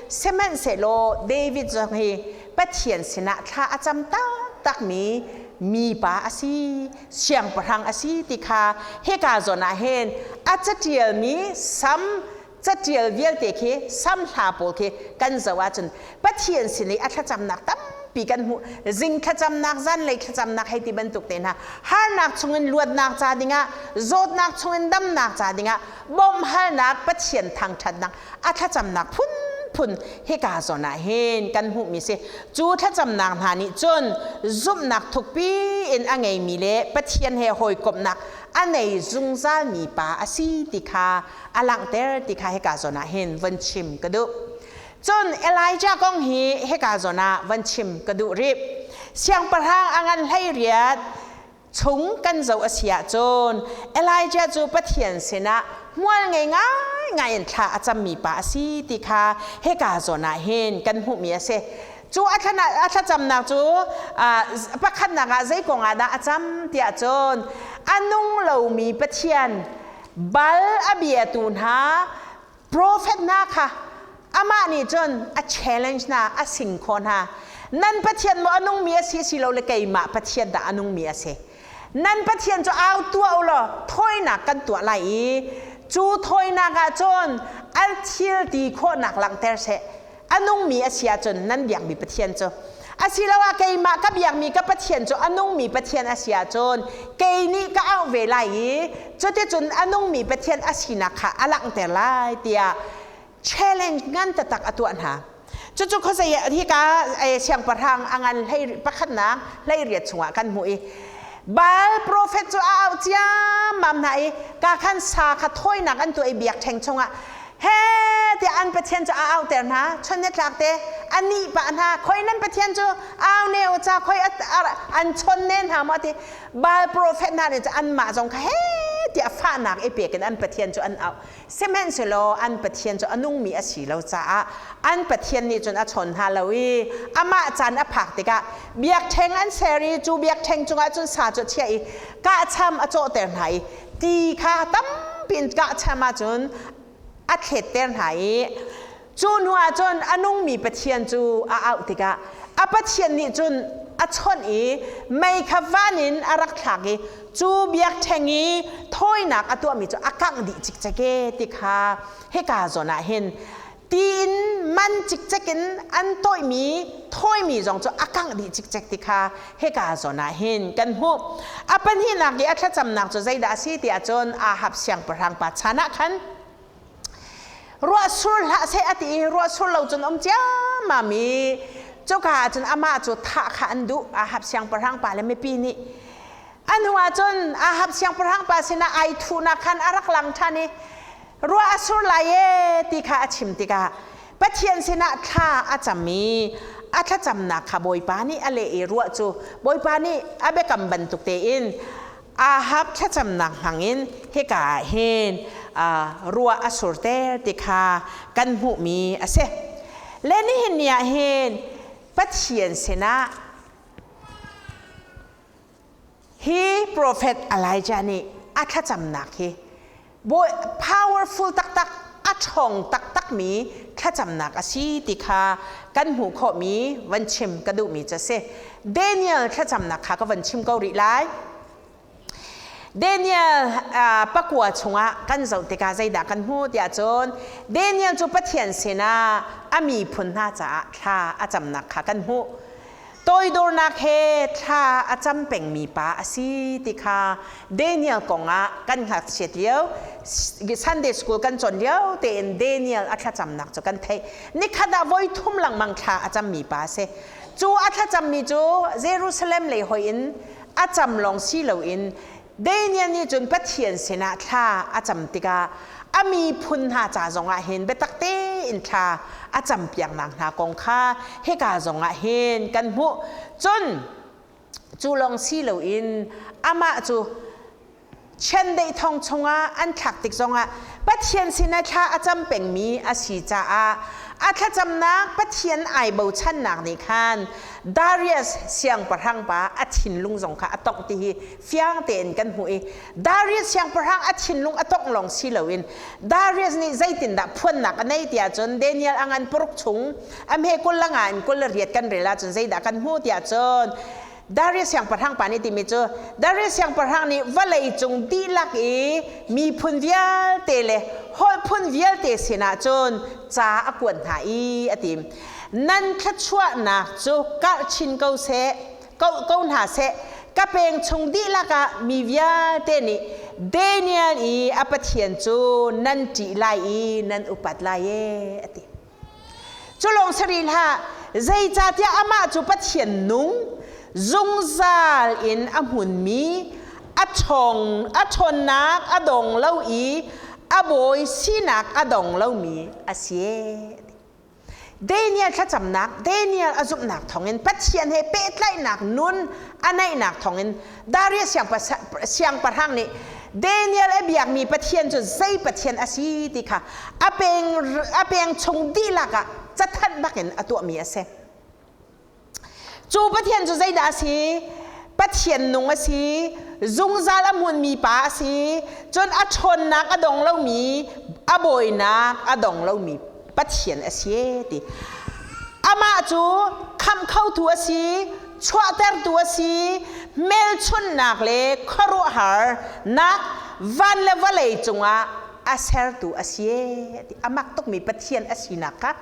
sihmanhsehlaw David zong hi Pathian sinah thla a cam taktakmi mipa a si siangpahrang a si ti kha hika zawn ah hin a catialmi sam catial vialte khi sam hla pawl khi kan zoh ahcun Pathian sin i a thlacamnak tampi kan hmuh. Zing thlacamnak, zanlei thlacamnak hei ti bantuk te hna, harnak chungin luatnak ca dingah, zawtnak chungin damnak ca dingah bawmhhalnak, Pathian thangṭhatnak, a thlacamnak phunphun hika zawn ah hin kan hmuhmi si. Cu thlacamnak hna nih cun zumhnak thukpi in a ngeimi le Pathian he hawikomhnak a nei zungzalmi pa a si ti kha a langhter ti kha hika zawn ah hin von chim ka duh. Cun Elijah kong hi hika zawn ah von chim ka duh rih. Siangpahrang a ngan 18 chung kan zoh a si ahcun Elijah cu Pathian sinah hmual ngei ngaingai in thla a cammi pa a si ti kha hika zawn ah hin kan hmuhmi a si. Cu a thlacamnak cu pakhatnak ah zei kong ah dah a cam tiah cun a nung lomi Pathian bal a biatu hna Profet hna kha amah nih cun a challenge hna, a sing khawh hna. Nan Pathian maw a nungmi a si silole keimah Pathian dah a nungmi a si? Nan Pathian cu au tuah u law thawinak kan tuah lai i cu thawinak ah cun al thil ti khawhnak langhter seh. A nungmi a si ahcun nan biakmi Pathian cu asiloah keimah ka biakmi ka Pathian cu a nungmi Pathian a si ahcun kei nih ka auh ve lai i cuticun a nungmi Pathian a sinak kha a langhter lai tiah challenge ngan taktak a tuah hna. Cucu khuazei hika siangpahrang a ngan hlei pakhatnak 18 chungah kan hmuh i Baal profet cu a auh ciammam hna i ka khan sa kha thawinak an tuah i biakṭheng chungah he tiah an pathian cu a auter hna. Chun ni tlak te a nih pah hna. Khoi nan pathian cu au ne u ca, khoi an chon ne hna maw ti. Baal profet hna nih cun anmah zong kha he tiah fahnak i pek in an pathian cu an auh. Sihmanhsehlaw an pathian cu a nungmi a si lo caah an pathian nih cun a chawn hna lo i amah caan a phak tikah biakṭheng an ser i cu biakṭheng cungah cun sa cu a chiah i kahcham a cawhter hna i ti kha tampi in kahcham ahcun a thletter hna i cu hnu ah cun a nungmi Pathian cu a auh tikah a Pathian nih cun a chawnh i mei kha van in a rak thlak i cu biakṭheng i thawinak a tuahmi cu a kangh dih cikcek e ti kha hika zawn ah hin tiin man cikcek in an tawihmi thawimi zong cu a kangh dih cikcek ti kha hika zawn ah hin kan hmuh. A pahnihnak i a thlacamnak cu zeidah a si tiah cun Ahab siangpahrang pa chan ah khan ruah sur hlah seh a ti i ruah sur lo cun um ciammam i cuka ah cun amah cu thah kha an duh. Ahab siangpahrang pa le mipi nih a hnu ah cun Ahab siangpahrang pa sinah ai thuhnak khan a rak lang ṭhan i ruah a sur lai ee ti kha a chim tikah Pathian sinah thla a cam i a thlacamnak kha Bawipa nih a leh i ruah cu Bawipa nih a biakam bantuk tein Ahab thlacamnak hmangin hika ah hin ruah a surter ti kha kan hmuhmi a si. Le nihin ni ah hin Pathian sinah hi profet Elijah nih a thlacamnak hi powerful taktak, a ṭhawng taktakmi thlacamnak a si ti kha kan hmuh khawhmi van chim ka duhmi cu a si. Daniel thlacamnak kha ka van chim ko rih lai. Daniel pakua chungah kan zoh tikah zeidah kan hmuh tiah cun Daniel cu Pathian sinah a miphun hna caah thla a camnak kha kan hmuh. Toidornak he thla a cam pengmi pa a si ti kha Daniel kong ah kan ngakchiat lio Sunday school kan cawn lio tein Daniel a thlacamnak cu kan theih. Nikhat ah voi thum lengmang thla a cammi pa a si. Cu a thlacammi cu Jerusalem lei hoih in a cam lawng si loin Daniel nih cun Pathian sinah thla a cam tikah a miphun hna ca zongah hin biatak tein thla a campiaknak hna kong kha hika zongah hin kan hmuh. Cun cu lawng si loin amah cu chiandeih thong chungah an thlak tik zongah Pathian sinah thla a cam pengmi a si caah a thlacamnak Pathian ai bochannak nih khan Darius siangpahrang pa a thinlung zong kha a tongh ti hi fiang tein kan hmuh i Darius siangpahrang a thinlung a tongh lawng si loin Darius nih zeitindah phuannak a nei tiah cun Daniel a ngan paruk chung a hme 20 le nga in 28 kan rel ahcun zeidah kan hmuh tiah cun Darius siangpahrang pa nih timi cu Darius siangpahrang nih vawlei cung dihlak i miphun vialte le holh phun vialte sinah cun ca a kuat hna i a ti. Nan thluachuahnak cu karh chin ko seh, ko, ko hna seh. Ka peng chung dihlak ah mi vialte nih Daniel i a Pathian cu nan ṭih lai i nan upat lai e, a ti. Cu lawng si rih hlah, zeicahtiah amah cu Pathian nung, zungzal in a hmunmi, a ṭhawng, a ṭhawnnak a dong lo i a bawi sinak a dong lomi a si. Daniel thlacamnak, Daniel a zumhnak thawngin Pathian he pehtlaihnak nun a neihnak thawngin Darius siangpahrang nih Daniel a biakmi Pathian cu zei Pathian a si ti kha a peng, a peng chung dihlak ah cathanh bakin a tuahmi a si. Cu Pathian cu zeidah a si? Pathian nung a si, zungzal a hmunmi pa a si, cun a ṭhawnnak a dong lomi, a bawinak a dong lomi Pathian a si ti. Amah cu khamh khotu a si, chuahtertu a si, hmelchunhnak le khuaruahharnak van le vawlei cungah a sertu a si ti. A mak tukmi Pathian a sinak kha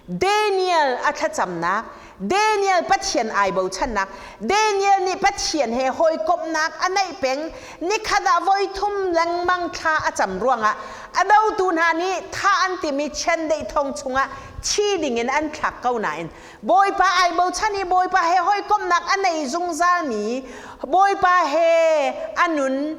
Daniel a thlacamnak, Daniel Pathian ai bochannak, Daniel nih Pathian he hawikomhnak a neih peng, nikhat ah voi thum lengmang thla a cam ruangah a dotu hna nih thah an timi chiandeih thong chungah thi dingin an thlak ko nain Bawipa ai bochan i Bawipa he hawikomhnak a nei zungzalmi Bawipa he a nun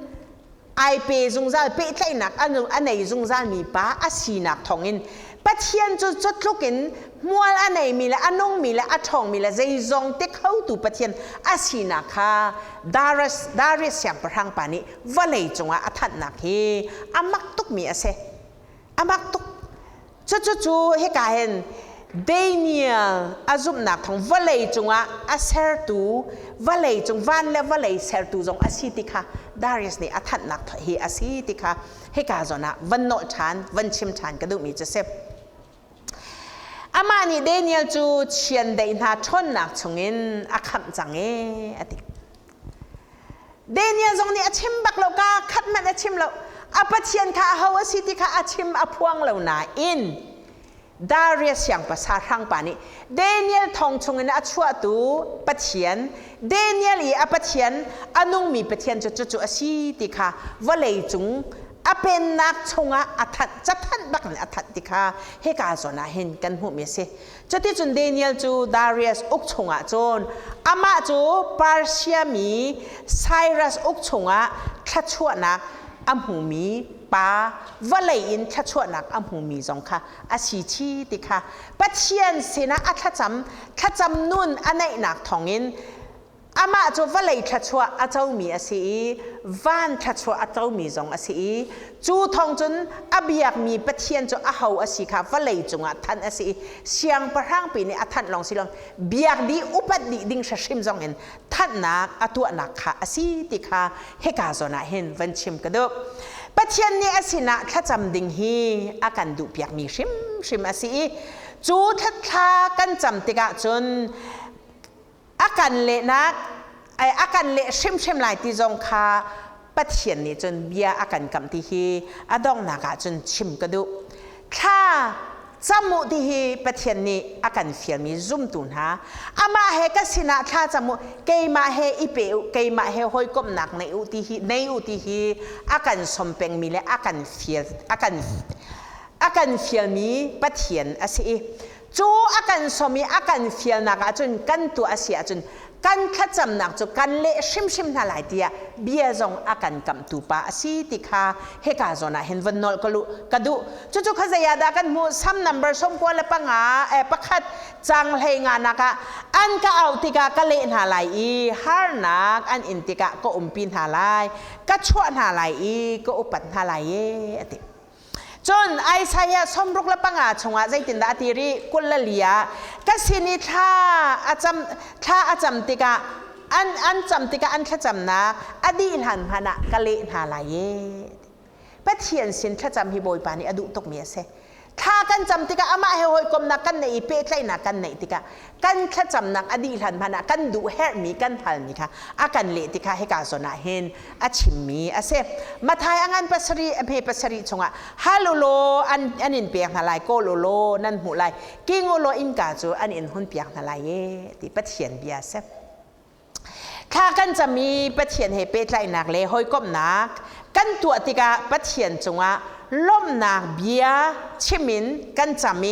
ai pe zungzal pehtlaihnak a nei zungzalmi pa a sinak thawngin Pathian cu cutluk in hmual a neimi le a nungmi le a ṭhawngmi le zeizong te khotu Pathian a sinak kha Darius, Darius siangpahrang pa nih vawlei cungah a thanhnak hi a mak tukmi a si. A mak tuk. Cucucu hika hin Daniel a zumhnak thawng vawlei cungah a sertu vawlei cung van le vawlei sertu zong a si ti kha Darius nih a thanhnak hi a si ti kha hika zawn ah van nolh ṭhan van chim ṭhan ka duhmi cu si. Amah nih Daniel cu chiandeih hna ṭhawnnak chungin a khamh cang e a ti. Daniel zong nih a chim bak lo ka khat hmanh a chim lo a Pathian kha aho a si ti kha a chim a phuang lo nain Darius siangpahrang pa nih Daniel thong chungin a chuahtu Pathian Daniel i a Pathian a nungmi Pathian cu cucu a si ti kha vawlei cung a pennak chungah a thanh cathanh bak in a thanh ti kha hika zawn ah hin kan hmuhmi a si. Cuticun Daniel cu Darius uk chungah cun amah cu Persia mi Cyrus uk chungah thluachuahnak a hmumi pa vawlei in thluachuahnak a hmumi zong kha a si chi ti kha Pathian sinah a thlacam thlacam nun a neihnak thawngin Amah cu vawlei thluachuah a comi a si i van thluachuah a comi zong a si i cu thawng cun a biakmi Pathian cu aho a si kha vawlei cungah thanh a si i siangpahrangpi nih a thanh lawng si lo biak dih upat dih ding hrim zong in thanhnak a tuahnak kha a si ti kha hika zawn ah hin van chim ka duh. Pathian nih a sinah thlacam ding hi a kan duhpiakmi hrimhrim a si i cu thla kan cam tikah cun a kan lehnak a kan leh hrimhrim lai ti zong kha Pathian nih cun bia a kan kamh ti hi a donghnak ah cun chim ka duh. Thla cam u ti hi Pathian nih a kan fialmi zumtu hna amah he ka sinah thla cam u keimah he i pe u keimah he hawikomhnak nei u ti hi nei u ti hi a kan som pengmi le a kan fial a kan a kan fialmi Pathian a si i. Cu a kan som i a kan fialnak ahcun kan tuah a si ahcun kan thlacamnak cu kan leh hrimhrim hna lai tiah bia zong a kan kamhtu pa a si ti kha hika zawn ah hin von nolh ka luh ka duh. Cucu kha zei ah dah kan hmuh? Sam number 91 pakhat cang hlei nga nak ah an ka auh tikah ka leh hna lai i harnak an in tikah ka umpi hna lai, ka chuah hna lai i ka upat hna lai e a ti. Cun Isaiah 65 chungah zeitindah a ti rih? 24 ah ka sin i thla a cam thla a cam tikah an an cam tikah an thlacamnak a dih hlan hmanh ah ka leh hna lai e. Pathian sin thlacam hi Bawipa nih a duh tukmi a si. Thla kan cam tikah amah he hawikomnak kan neih i pehtlaihnak kan neih tikah kan thlacamnak a dih hlan hmanh ah kan duh herhmi kan halmi kha a kan leh ti kha hika zawn ah hin a chimmi a si. Mathai a ngan pasarih a hme pasarih chungah hal u law an, an in pek hna lai, kawl u law nan hmuh lai, king u law innka cu an in hun piak hna lai e ti Pathian bia a si. Thla kan cam i Pathian he pehtlaihnak le hawikomhnak kan tuah tikah Pathian cungah lawmhnak bia chim in kan cam i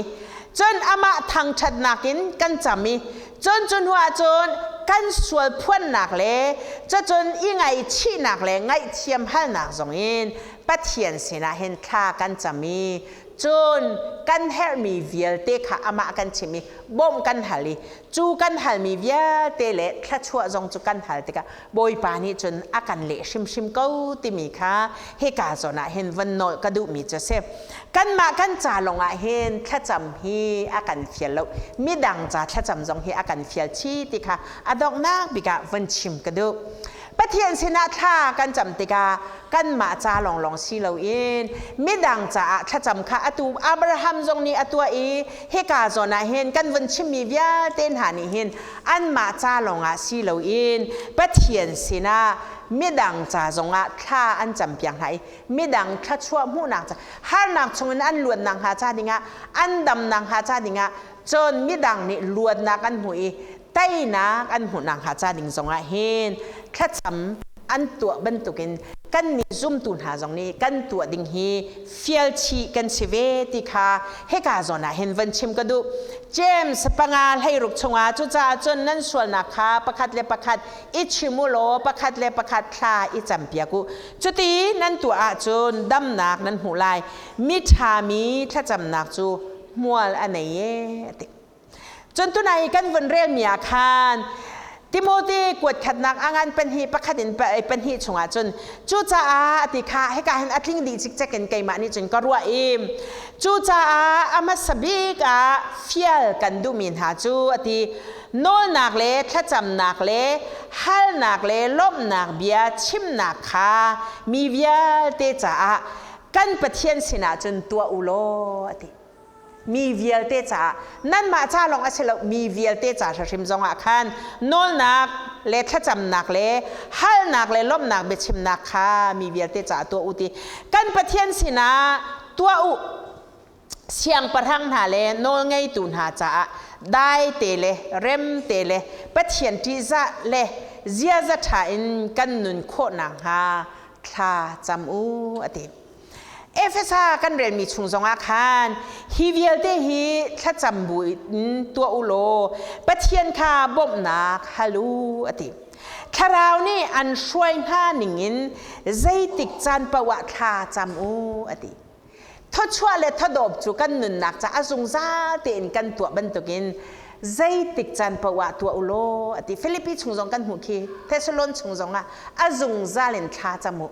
cun amah thangṭhatnak in kan cam i cun cu hnuah cun kan sual phuannak le cucun i ngaihchihnak le ngaihthiam halnak zongin Pathian sinah hin thla kan cam i cun kan herhmi vialte kha amah kan chim i bawmh kan hal i cu kan halmi vialte le thluachuah zong cu kan hal tikah Bawipa nih cun a kan leh hrimhrim ko timi kha hika zawn ah hin von nawl ka duhmi cu a si. Kanmah kan ca lawngah hin thlacam hi a kan fial lo. Midang ca thlacam zong hi a kan fial chih ti kha a donghnak bik ah von chim ka duh. Pathian sinah thla kan cam tikah kanmah ca lawnglawng si loin midang caah thlacam kha atu Abraham zong nih a tuah i hika zawn ah hin kan vun chimmi vialte hna nih hin anmah ca lawngah si loin Pathian sinah midang ca zongah thla an campiak hna i midang thluachuah hmuhnak ca harnak chungin an luatnak hnga ca dingah an damnak hnga ca dingah cun midang nih luatnak an hmuh i teinak an hmuhnak hnga ca ding zongah hin thlacam an tuah bantukin kan nih zumtu hna zong nih kan tuah ding hi fial chih kan si ve ti kha hika zawn ah hin van chim ka duh. James panga hleiruk chungah cucaah cun nan sualnak kha pakhat le pakhat i chim u law pakhat le pakhat thla i campiak u. Cuti nan tuah ahcun damnak nan hmuh lai. Mi ṭhami thlacamnak cu hmual a nei e a ti. Cun tunai kan vun relmi ah khan Timote kuat khatnak a ngan pahnih pakhat in pahnih chungah cun cucaah ti kha hika hin a tling dih cikcek in keimah nih cun ka ruah i cucaah a hmasa bik ah fial kan duhmi hna cu a ti nawlnak le thlacamnak le halnak le lawmhnak bia chimnak kha mi vialte caah kan Pathian sinah cun tuah u law a ti. Mi vialte caah nanmah ca lawng a si lo, mi vialte ca hrim zongah khan nawlnak le thlacamnak le halnak le lawmhnak biachimnak kha mi vialte caah tuah u ti kan Pathian sinah tuah u. Siangpahrang hna le nawlngeitu hna caah dai te le rem te le Pathian ṭihzah le ziaza ṭha in kan nun khawh nakhnga thla cam u a ti. Efesa kan relmi chung zongah khan hi vialte hi thlacam bu in tuah u law Pathian kha bawmhnak hal u a ti. Thlarau nih an hruai hna ningin zeitik caan paoh ah thla cam u a ti. Thawchuah le thawdawp cu kan nunnak ca a zungzal tein kan tuah bantukin zeitik caan paoh ah tuah u law a ti. Filipi chung zong kan hmuh khi Thessalon chung zongah a zungzal in thla cam u.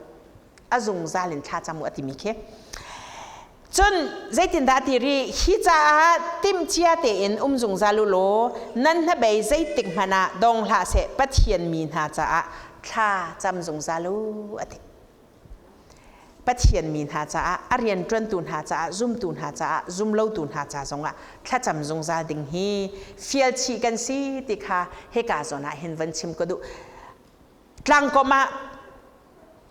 A zungzal in thla cam u a timi khi. Cun zeitindah a ti rih? Hi caah timhcia tein um zungzal u law nan hnabei zeitik hmanh ah dong hlah seh, Pathian mi hna caah thla cam zungzal u a ti. Pathian mi hna caah, a rianṭuantu hna caah, zumtu hna caah, zumlotu hna ca zongah thlacam zungzal ding hi fialchih kan si ti kha hika zawn ah hin van chim ka duh. Tlangkom ah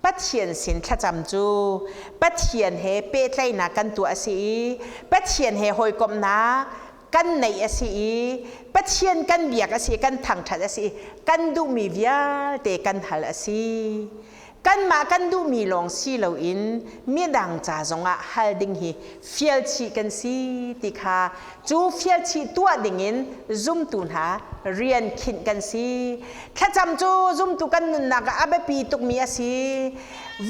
Pathian sin thlacam cu Pathian he pehtlaihnak kan tuah a si i Pathian he hawikomhnak kan neih a si i Pathian kan biak a si, kan thangṭhat a si i kan duhmi vialte kan hal a si. Kanmah kan duhmi lawng si loin midang ca zongah hal ding hi fialchih kan si ti kha, cu fialchih tuah dingin zumtu hna rian khinh kan si. Thlacam cu zumtu kan nunnak ah a biapi tukmi a si.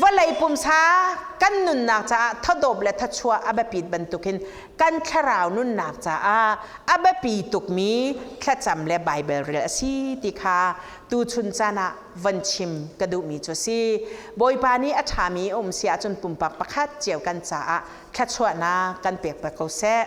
Vawlei pumsa kan nunnak caah thawdawp le thawchuah a biapit bantukin kan thlarau nunnak caah a biapi tukmi thlacam le Baibal rel a si ti kha tuchun caan ah van chim ka duhmi cu a si. Bawipa nih a ṭhami a um si ahcun pumpak pakhat cio kan caah thluachuahnak kan pek pek ko seh.